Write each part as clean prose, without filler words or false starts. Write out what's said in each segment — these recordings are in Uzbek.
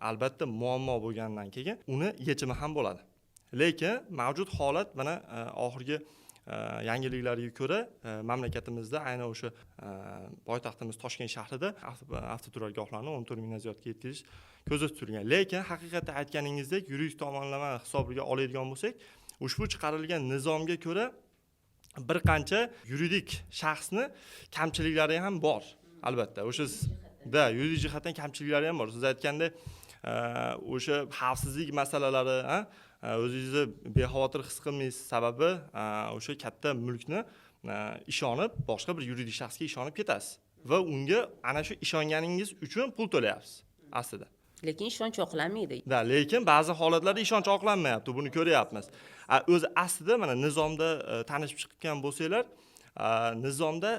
Albatta, muammo bo'lgandan keyin uni yechimi ham bo'ladi. Lekin mavjud holat mana oxirgi yangiliklarga ko'ra, mamlakatimizda, aynan o'sha poytaxtimiz Toshkent shahrida avtoturargohlarni 14 mingdan ziyodga yetkazish ko'zda tutilgan. Lekin haqiqatda, aytganingizdek, yuridik tomonlama hisobiga oladigan bo'lsak, ushbu chiqarilgan nizomga ko'ra bir qancha yuridik shaxsni kamchiliklari ham bor. Albatta, o'sha да, yuridik jihatdan kamchiliklari ham bor. Siz aytgandek, o'sha xavfsizlik masalalari, o'zingizni bexavotir his qilmaysiz, sababi o'sha katta mulkni ishonib, boshqa bir yuridik shaxsga ishonib ketasiz va unga ana shu ishonganingiz uchun pul to'layapsiz aslida. Lekin ishonch oqlanmaydi. Да, lekin ba'zi holatlarda ishonch oqlanmayapti, buni ko'ryapmiz. O'zi aslida mana nizomda tanishib chiqqan bo'lsanglar, nizomda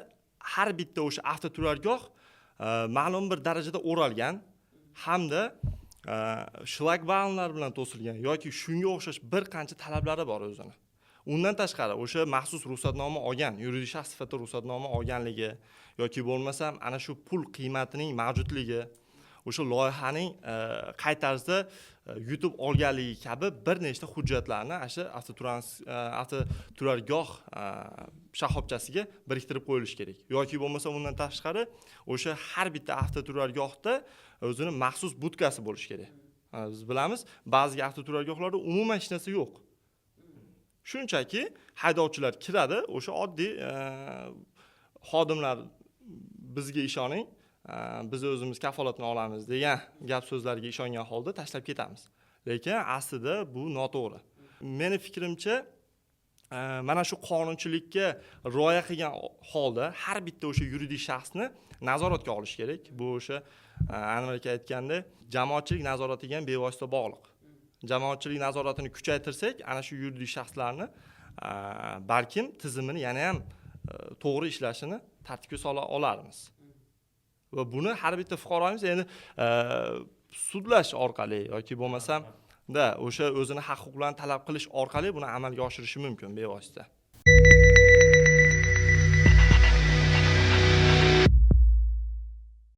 har bitta o'sha avtoturargoh ma'lum bir darajada o'ralgan hamda shlagbaumlar bilan to'silgan yoki shunga o'xshash bir qancha talablari bor o'zini. Undan tashqari, o'sha maxsus ruxsatnoma olgan, yuridik shaxs sifatida ruxsatnoma olganligi yoki bo'lmasam ana shu pul qiymatining mavjudligi, o'sha loyihaning qay tarzda yutib olganligi kabi bir nechta hujjatlarni ana shu avtoturargoh shoxobchasiga biriktirib qo'yilishi kerak. Yoki bo'lmasa undan tashqari, o'sha har bitta avtoturargohda o'zini maxsus budkasi bo'lishi kerak. Biz bilamiz, ba'zi avtoturargohlarda umuman hech narsa yo'q, shunchaki haydovchilar kiradi, o'sha oddiy xodimlar "Bizga ishoning, biz o'zimiz kafolatni olamiz" degan gap so'zlarga ishongan holda tashlab ketamiz. Lekin aslida bu noto'g'ri. Meni fikrimcha, mana shu qonunchilikka rioya qilgan holda har bitta o'sha yuridik shaxsni nazoratga olish kerak. Bu o'sha Anvar aka aytgandek, jamoatchilik nazoratiga ham bevosita bog'liq. Jamoatchilik nazoratini kuchaytirsak, ana shu yuridik shaxslarni balkim tizimini yana ham to'g'ri ishlashini tartibga sola olarmiz va buni har bitta fuqaromiz endi sudlash orqali yoki bo'lmasam да, o'sha o'zini haq huquqlarini talab qilish orqali buni amalga oshirishi mumkin bevosita.